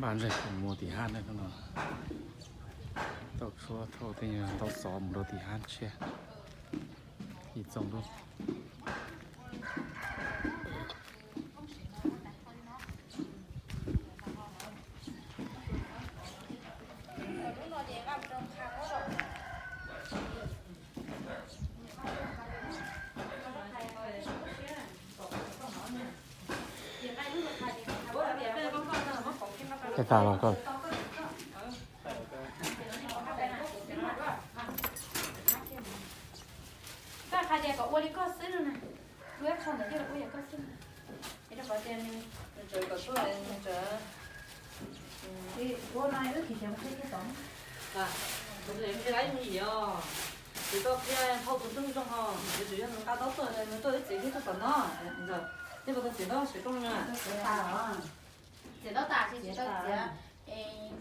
Npaj ntsej mus tim hab ne no. Tau tshuab thauj tej nyuag ntaub xov mus rau tim hab tshiab ib txoos lub. Koj hais tias kom ua li koj xwb no na, wb tso ntawm tej los ua yam koj xwb. Es rau qhov tias nws, nws tseem kom tuaj, nws tseem, ua no wb kis xyov thiab tod. Kuv tseem tsis laib me ntsis os, ces koj qhia thauj tus ntuj zoo ho, ces tseem yog nws nqa ntaub tuaj, nws tuaj wb txiav thiab tuaj tom no. Ntxawm, nej puas tau txiav ntaub sawv rooj na? Txiav ntaub tas, tsis tau txiav.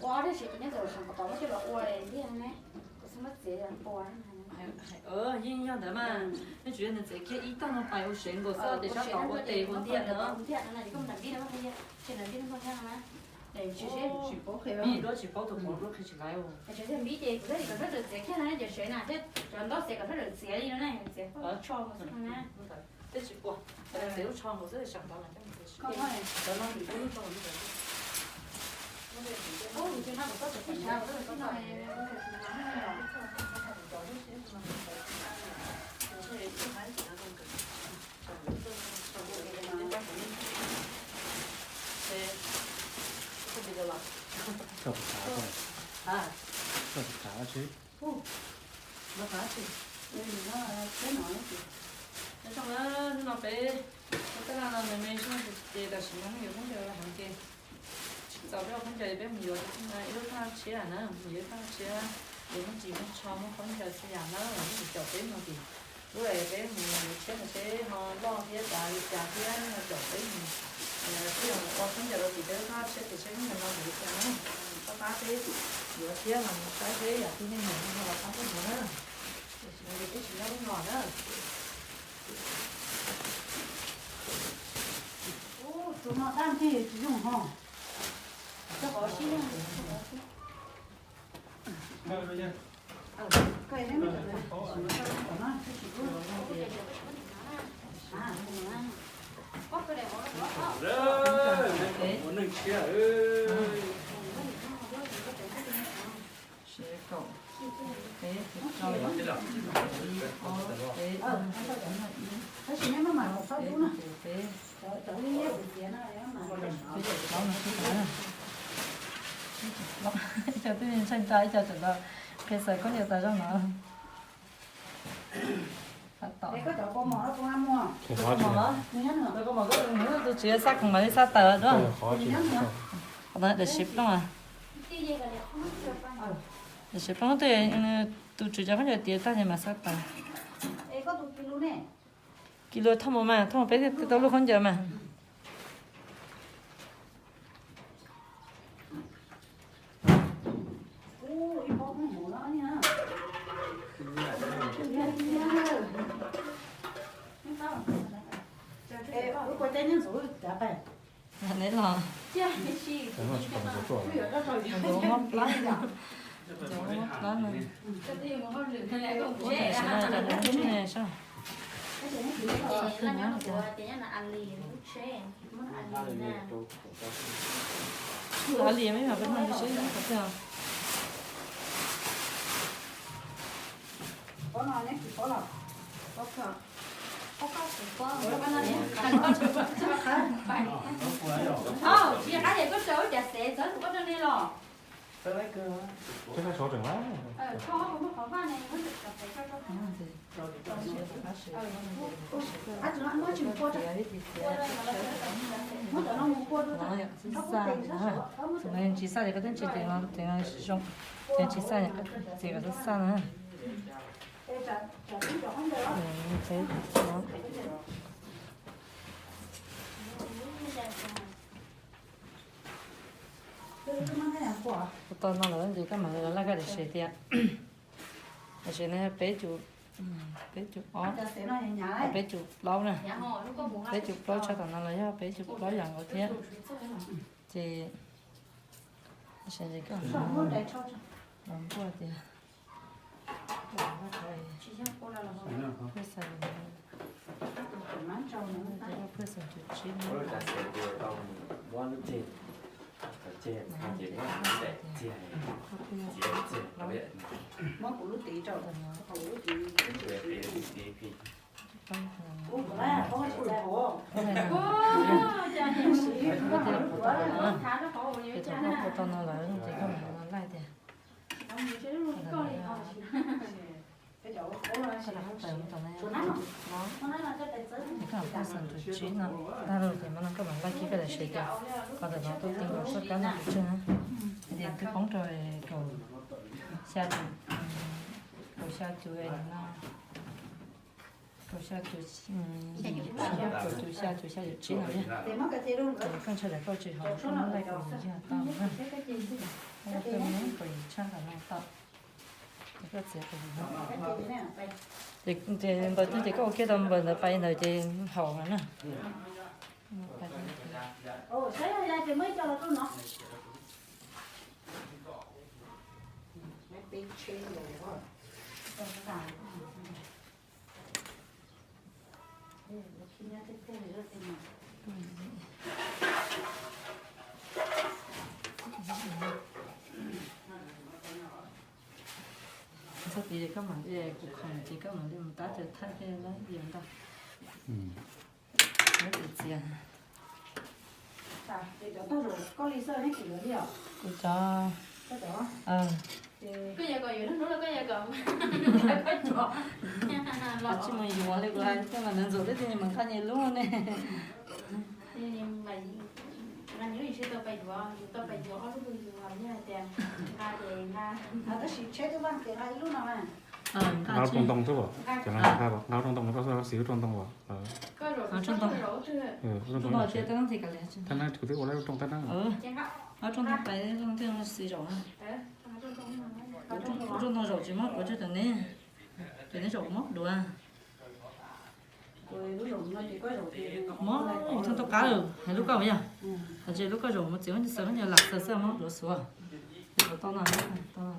Ua ob tug siav ces nyob ntawm seem kom tod muab coj los ua ntxiv ne, kuv xav muab txiav tua. Yeej yog ntawd mas, nej tsuas yog nws txiav kiag ib tag no pais ua sev nkaus xwb, ces sab tod ua tes ua ntiag no. Vim duab tsis paub tus qhov duab qhia tsis laiv. Vim ces kuv thiaj li kom sawv daws txiav kiag no, ces sev na thiab cov ntaub txiav kom sawv daws txiav li no na, txiav tsho nkaus xwb no na. Tej tsis pua, txiav lub tsho nkaus xwb, sawv ntawd mas coj mus txiav. Koj puas khav, koj puas khav tsi? Hnub no peb ua taj laj no me me xwb ces tam sim no yuav khaub ncaws heev ces tsis txaus peb ua khaub ncaws, peb mus yuav ib lub thaj tshiab na, mus yuav ib thaj tshiab, yuav muab tsis muab tsho muab khaub ncaws txhua yam na, lub caum peb mus tim lub es peb mus yuav tshiab ntawd seb ho loj thiab dav li cas thiab no caum peb mus, peb yuav ua khaub ncaws rau tim peb lub thaj tshiab ces seb khaub ncaws no npaum li cas na. Pab pab peb yuav thiab los saib seb yam twg nej nyiam no los pab peb yuav na. Tam sim no ces peb tsis nyob lub no na. Tus no dab ntxig tsis zoo ho. Koj qhov sib. Ua neej tshiab. Seb kaum, peb, rau, ib, ob, peb, ib, peb, peb, plaub no xwb tag na. Ib co twb ntseeg tag, ib co tseem qhia xaws khaub ncaws tas zog no. Tus tswv xaj khoom mam li xaj tawm dua. Qhov no daim siv plooj, daim siv plooj twg tus tswv cov khaub ncaws tiav tag ces mam xaj tawm. Kis lus thauj mus mas, thauj mus peb thiaj tau lub khaub ncaws mas. Neb los, tus muab plab, tus muab plab no. Ua tam sim no cov neb tsis ne sab. Av li me nyuam peb no seb qhov twg. Tsis qab es koj tsaws ua cas xev txawv tus koj rau nej los. Tsis xaj ces koj twb tsis tseem no, tsis xaj ces koj txiav kom xaj xaj na. Ua tau no lawm ces koj mam li los laj koj daim sev tiag. Daim sev no yog peb cum, peb cum ob, peb cum plaub na. Peb cum plaub tshaj tom no los yog peb cum plaub yam nkaus thiab. Ces Sawv ntsees koj los npuaj tias, pheej xav pheej xav tus tsib no. Ces tau pheej xav tus tsib no tag lawm ces mam no koj mam laij kiag koj daim sev tias qhov ntawm no tuaj ti nkaus txoj kab no kuv tseg na. Ces twb poob rau kaum xya, kaum xya tus no, kaum xya tus, kaum tus xya tus xya yim tsib no. Koj ntshaw daim koj tsis haum koj muab laij kuv yog tau na. Koj muab kaum yim tshaj ntawm no tau. Ces koj txiav kaum yim no. Ces npaws twg ces koj ua kiag tau npaws ntawd pais ntawd ces haum no na. Txog tid koj mam li kuv khoom ces koj mam li mus tab cawv thaj thiab na, yog ntag. Neb txiv txias. Kuv cov, koj yuav kom yuav lub hnub los koj yuav kom koj tsuas los tsis mus yuav li kuv hais tias mas Ntxawm twb tias nws mam nqa nyias lub ne. Nws tsis tau pais yuav, yus tau pais yuav ob lub hlwb yus yog hais tias nqa ces nqa, tab sis tsheb twb vaj ces nqa ib lub no. Nqa lub rooj ntoo xwb as, nqa lub rooj ntoo no koj xwb xis lub rooj ntoo as. Lub rooj ntoo, lub rooj ntoo thab nab, kuv twb ua lub rooj thab nab. Lub rooj ntoo pais, lub rooj ntoo xis zaum, lub rooj ntoo zaum tsis muab kuv tseg tam ne, tam ne zaum muab dua. Muab yus thaj tau qab lawm, hais lub koj yog, hais tias lub koj zaum mus txiav muab xaws muab nyo lam xaws xwb muab dua xuav. Ces tau no, tau no.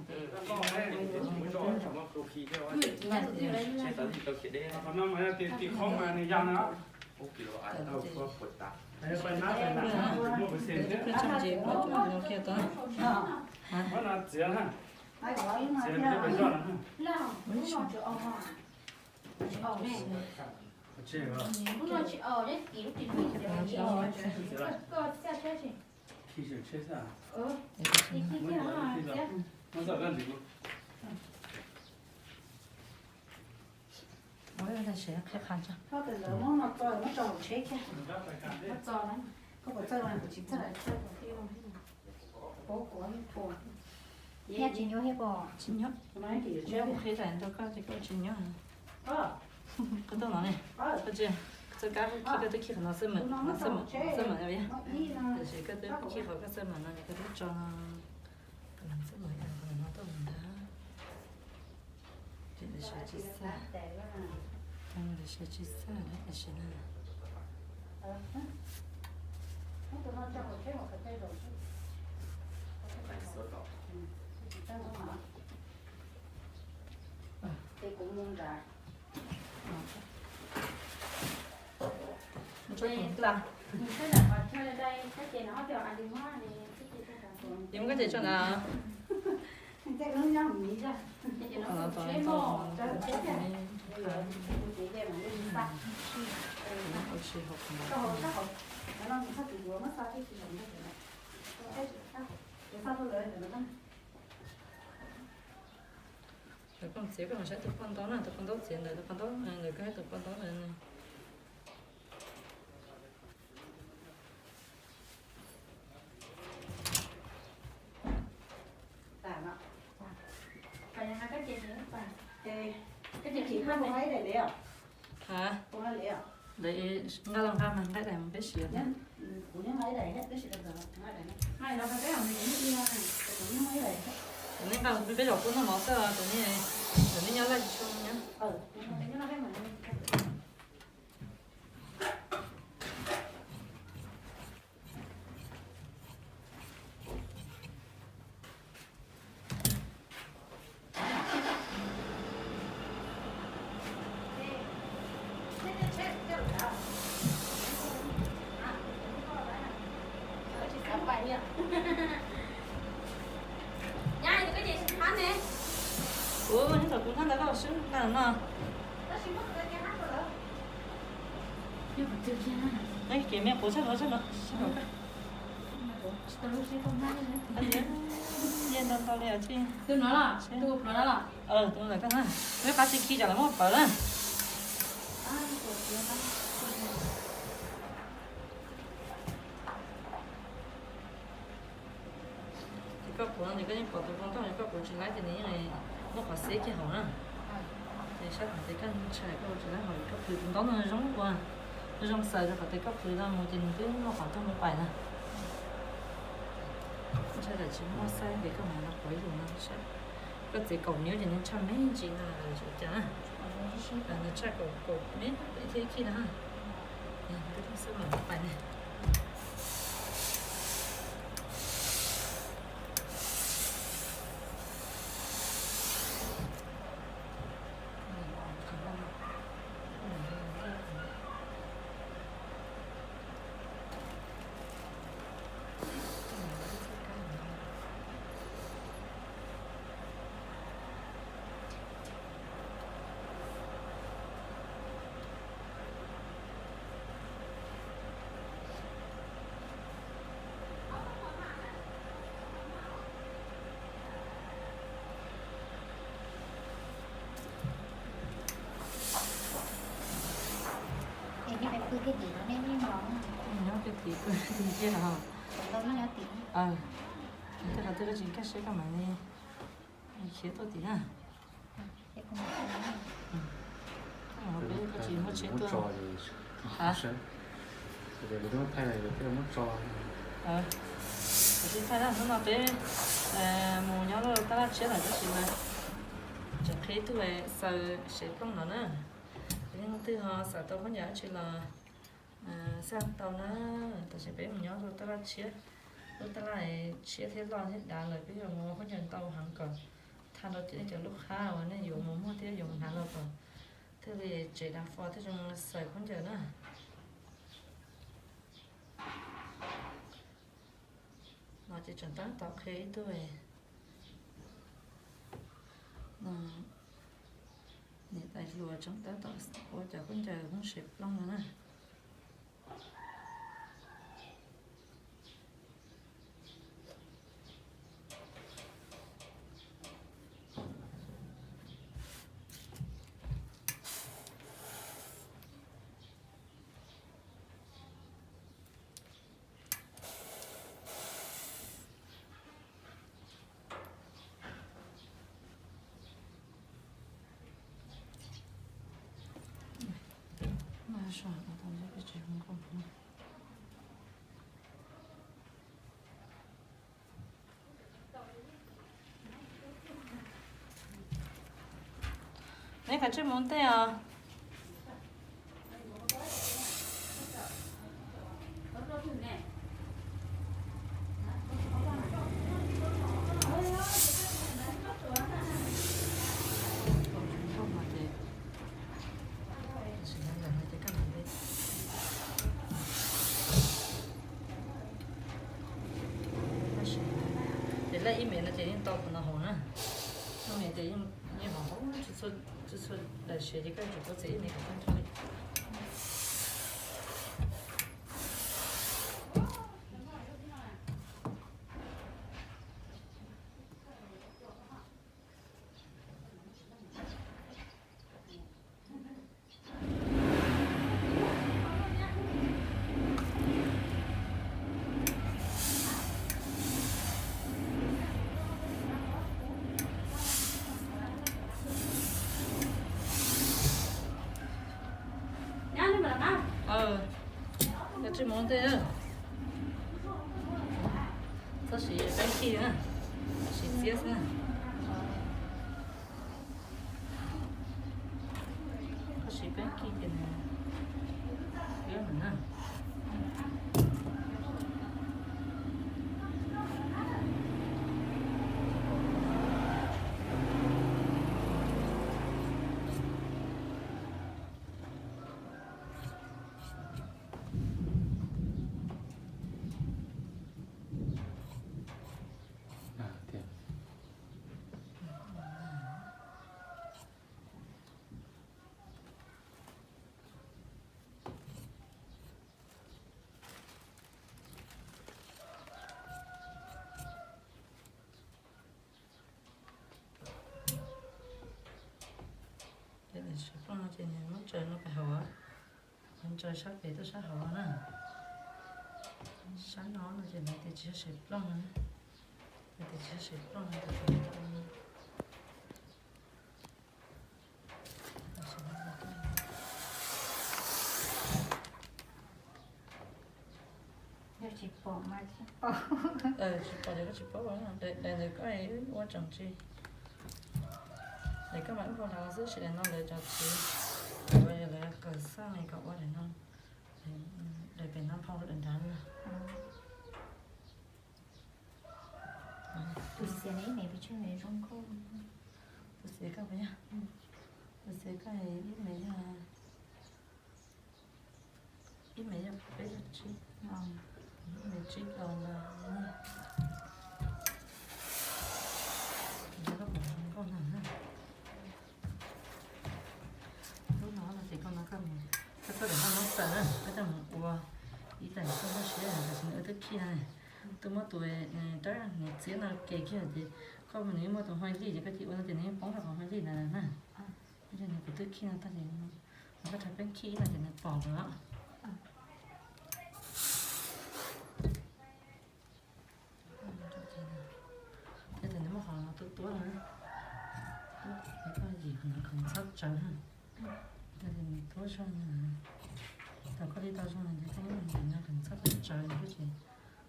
Tsis nyuaj thiab pom. Tsis nyuaj. Kuv qhib daim rau koj ces koj tsis nyuaj. Koj tuaj no ne, koj tsis, txoj kab koj khij koj twb khij qhov no xwb mas, xwb mas, xwb mas, tiam sis koj twb khij qhov koj xwb mas no koj twb tso no. Xwb mas no tuaj mus ntag. Ces lawv sawv tsis xaj, lawv sawv tsis xaj lawm tam sim no. Yus muab koj ces tso ntawd. Lawv koj txiav koj mus saib tus poj ntaub na, tus poj ntaub txiav ntawd, tus poj ntaub ntawd, tus poj ntaub ntawd. Nqa los nqa mas nqa daim mus peb siav. Kuv nqa peb zaum kuj noj mov xwb, kuv nqa peb zaum kuj noj mov xwb, kuv nyob laj tsis tshua nyob. No. Ces me quav sab no, sab no, sab no. Nce ntau ntau li os. Tus no los? Tus ntawm koj na. Muab qab txi khi tsam lawv muab pawv na. Ces koj quav no ces koj yeej pom tus zoo nkauj, yog koj quav tsis laib ces nws yeej muaj qhov xiab kiag hauv na. Ces sab tom tes koj ntshai koj ua tsis laib hauv, koj plhws tus ntaub no zoo ua, zoo xaws rau qhov tias koj plhws no mus ces nws twb muaj qhov tuaj mus pais na. Ntshai lawm tsis muaj xaib ces koj mam los quav ib lus no saib. Koj txiav kaum niv ces nws tshaj me ntsis no lawm tsis ua cas na. Nws tshaj kaum, kaum me ib thiab ib khij no. Twb xwb mam pais ne. Nyob kiag tim pw tiag tiag los. Tej qhov twg koj tsis nkag siab koj mam li khiav tuaj tim na. Peb tsis muaj tsheb tuaj. Kuv tsis thaij na, hnub no peb mus nyob lub tab laj tshiab lawm tab sis mas tseem qhib ib tug xaws sev plooj no na. Leej twg ho xaws tau khaub ncaws dab tsi los xaj tau na. Tam sim peb mus nyob lub tab laj tshiab, lub tab laj tshiab thiab loj thiab dav lawm, peb yuav mus ua khaub ncaws ntau heev kom tha rau nej cov lub qhab uas nej yuav mus muag thiab yuav mus hnav los kom thiaj li tsev dav fo thiab zoo xaws khaub ncaws na. No ces tseem tab tom qhib ib tug niam tais hluas tseem tab tom ua cov khaub ncaws hoob sev plooj no na. Neb kav tsij mus ua ntej os. Ces laj ib me no ces yeej tau qhov no hauv na. Laj me ces yeej hauv hauv txhua txhua daim siav ces koj tsuas tau txiav ib me kom tag nrho li. Koj tsis mus ntej, txhob siv peeb kij na, siv txiab xwb. Koj siv peeb kij ces nws piab ntawm na. Ces nws muab tsaws no pem hauv, nws tsaws sab pem tuaj sab hauv na. Sab no no ces lawv tias tsis yog siav plooj na, lawv tias tsis yog siav plooj na. Tsis pom ces koj tsis paub, daim ntawd koj ua tseem tsis, daim koj mam ib hau nrad xwb, sim daim no lawv cov txiv, lawv kawm xaj li kom ua daim no, daim pem no phau daim nrad na. Tus xiav ne ib me pes tsawg zoo nkauj. Tus xiav koj puas yog? Tus xiav koj ib me yog, ib me yog peb caug tsib, ib me tsib rau ntawd. Nkauj no na. Lub no no ces koj no koj mus, koj txhob tawm koj muab xaws na, koj coj mus ua ib daim koj muab siab tam sim no wb twb khij no. Twb muab tus rab niam txiab no ke kiag ces koj mus nws muaj tus hauj lij ces koj cia ua no ces nws yeej poob rau qhov hauj lij ntawd na. Yog nws kuv twb khij no tag ces koj rhais peeb khij no ces nws pom lawm. Yog tias nws muaj qhov no tuab tuab na, koj yim qhov no kom txhob tsawv na, yog tias nws tuab zog na, thaum koj li tau zog no ces koj muab yim no kom txhob tsawv, nws twb tsis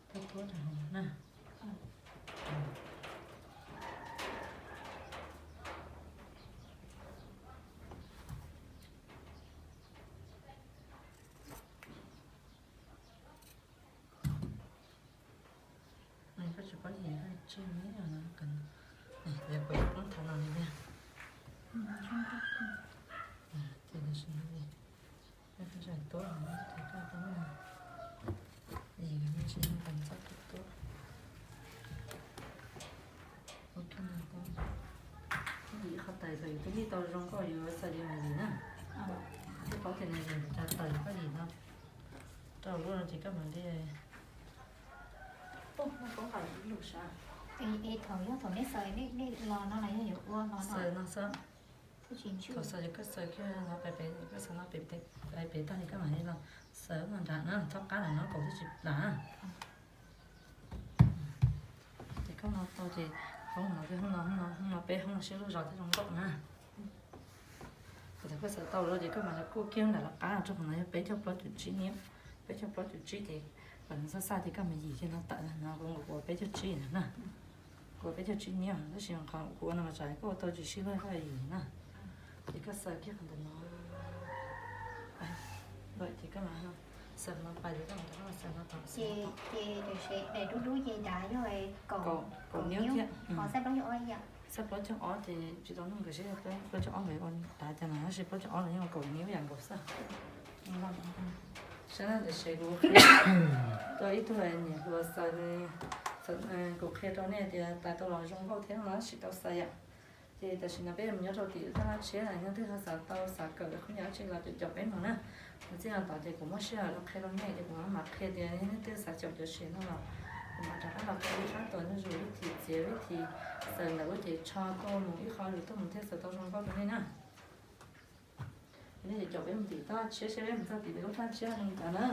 tuab tuab rau hauv na. Koj tsis paub yim koj tseg me os, yog kuv poob thav no li tiag. Ces tam sim no li, koj zais tuab no ces koj poob yim no tsis yog kom txhob tuab tuab. Ua kiag no, yim qhov tais kom yus twb li tau zoo nkauj yus xaws li mus yim na. Twb paub tias nws yim npaum cas tawm koj yim no rau lub no ces koj mam li. Thaum yog thaum nej xaws nej los no los yog yuav ua los no xaws no xwb. Thaum xaws ces koj xaws kiag no pem, koj xaws no pem, pem tag ces koj mam li los xaws no nram na, txhob qab ntawm no kaus thiaj tsis plam. Ces koj no tau ces hoob no, hoob no, hoob no, hoob no peb hoob no siab loj zog thiab zoo nkauj na. Ces thaum koj xaws tau lawm ces koj mam li kuaj kiag nram lawv qab rau qhov no yog peb caug plaub cum tsib niv, peb caug plaub cum tsib ces kom nws xaj xaj ces koj mam yim kiag no tawm no, kuv ua peb caug tsib no na. Kuv ua peb caug tsib niv tab sis qhov kuv ua no mas tsam koj ua tau tsis sib luag koj yim na. Ces koj xaws kiag qhov ntawm no lawm ces koj mam xaws no pais ces koj mam rov qab xaws no tom. Ces daim dub dub ces dav yog kaum niv thiab, xaj plaub caug ob ces tsis tau nug nkawd seb plaub caug ob nkawd ua dav cas no tab sis plaub caug ob no yeej ua kaum niv yam nkaus xwb. Saib na, tiam sis kuv qhia rau ib tug niam hluas xaws, kuv qhia rau nej tias tais tau los zoo nkauj thiab no tab sis tau xaws yom. Ces tam sim no peb mus nyob rau tim lub taj laj tshiab na, yog leej twg ho xav tau xav kawm khub nyiam dab tsi los caum caum peb mus na. Mus txij no tod ces kuv muab sij hawm los qhia rau nej ces kuv mam qhia tias yog leej twg xav caum cov sim no los kuv mam rov qab los qhia ib qab tuas zuj zus vib thi txiav vib thi xaws ntawm lub cev tsho tuaj mus ib qho zus tuaj mus thiaj xaws tau zoo nkauj rau nej na. Nej caum peb mus tim taj tshiab seb peb mus txog tim peb lub taj tshiab li cas na.